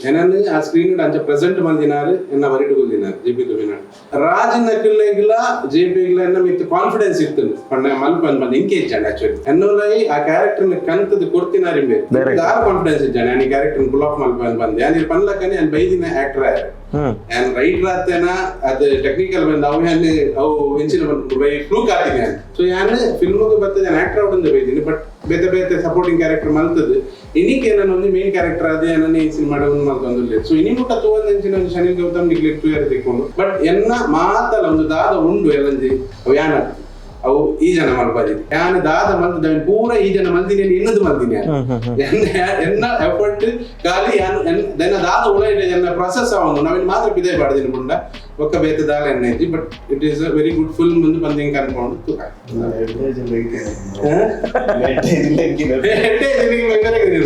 ಎನನ್ ಆ ಸ್ಕ್ರೀನ್ ಅಂಚ ಪ್ರೆಸೆಂಟ್ ಮಲ್ದಿನಾರ್ ಎನ್ನ ಬರಿಟ್ ಕುಲ್ದಿನಾರ್ ಜೆ ಪಿ ತುಮಿನಾಡ್. ರಾಜನಕುಲೆಗ್ಲ ಜೆ ಪಿಗ್ಲ ಎನ್ನ ಮಿತ್ತ್ ಕಾನ್ಫಿಡೆನ್ಸ್ ಇತ್ತು ಪಂಡ ಮಲ್ಪನ್ ಬಂದ್ ಇಂಕೆ ಇಜ್ಜಾಂಡ್. ಆಕ್ಚುಲಿ ಎನ್ನೋಲೈ ಆ ಕ್ಯಾರೆಕ್ಟರ್ ಕಂತದ್ ಕೊರ್ತಿನಾರ್ ಇಂಬೆ. ದಾಲ ಕಾನ್ಫಿಡೆನ್ಸ್ ಇಜ್ಜಾಂಡ್, ಯಾನ್ ಈ ಕ್ಯಾರೆಕ್ಟರ್ ಪುಲ್ ಆಫ್ ಮಲ್ಪನ್ ಬಂದ್. ಯಾನ್ ಪನ್ಲಕ್ಕನೆ ಯಾನ್ ಬೈದಿನ ಆಕ್ಟರ್ ಆಯೆ. ಯಾನ್ ರೈಟರ್ ಆತೇನ, ಅದು ಟೆಕ್ನಿಕಲ್ ಬಂದ್ ಅವು ಯಾನ್ ಅವು ಎಂಚಿನ ಬೈ ಫ್ಲೂಕ್ ಆತೀನಿ ಯಾನ್. ಸೊ ಯಾನ್ ಫಿಲ್ಮ್ ಬತ್ತದ ಯಾನ್ ಆಕ್ಟರ್ ಆವೊಂದು ಬೈದಿನಿ. ಬಟ್ ಬೇತೆ ಬೇತೆ ಸಪೋರ್ಟಿಂಗ್ ಕ್ಯಾರೆಕ್ಟರ್ ಮಲ್ತದು ಇನಿಕ್ ಏನನ್ನ ಒಂದು ಮೇನ್ ಕ್ಯಾರೆಕ್ಟರ್ ಅದೇ ಏನನ್ನ ಈ ಸಿನಿಮಾ ಒಂದು ಮಲ್ತೊಂದುಲ್ಲೆ. ಸೊ ಇನಿ ಮುಟ್ಟ ತೂವಂದಂಚಿನ ಒಂದು ಶನಿಲ್ ಗೌತಮ್ ನಿಗ್ಲೆಕ್ಟ್ ತೂಯರೆ ತಿಕ್ಕೊಂಡು. ಬಟ್ ಎನ್ನ ಮಾತಲ ಒಂದು ದಾದ ಉಂಡು ಎಲ್ಲಂಜಿ ಅವು ಯಾನ ಅವು ಈ ಜನ ಮಲ್ಪಾಜಿ. ಯಾನ್ ದಾದ ಮಲ್ತದ ಅವೆನ್ ಪೂರ ಈ ಜನ ಮಲ್ದಿನಿ, ಇನ್ನದು ಮಲ್ದಿನಿ ಯಾನ್. ಎನ್ನ ಎನ್ನ ಎಫರ್ಟ್ ಖಾಲಿ ಯಾನ್ ದೆನ ದಾದ ಉಳ ಎನ್ನ ಪ್ರೊಸೆಸ್ ಆವೊಂದು ನಾವಿನ್ ಮಾತ್ರ ಪಿದೈ ಪಾಡ್ದಿನಿ ಪುಂಡ ಬೊಕ್ಕ ಬೇತೆ ದಾಲ ಎನ್ನ ಇಜ್ಜಿ. But it is a very good film ಒಂದು ಪಂದ್ ಎಂಕ್ ಅನ್ಕೊಂಡು ತುಕ. ಎಡ್ಡೆ.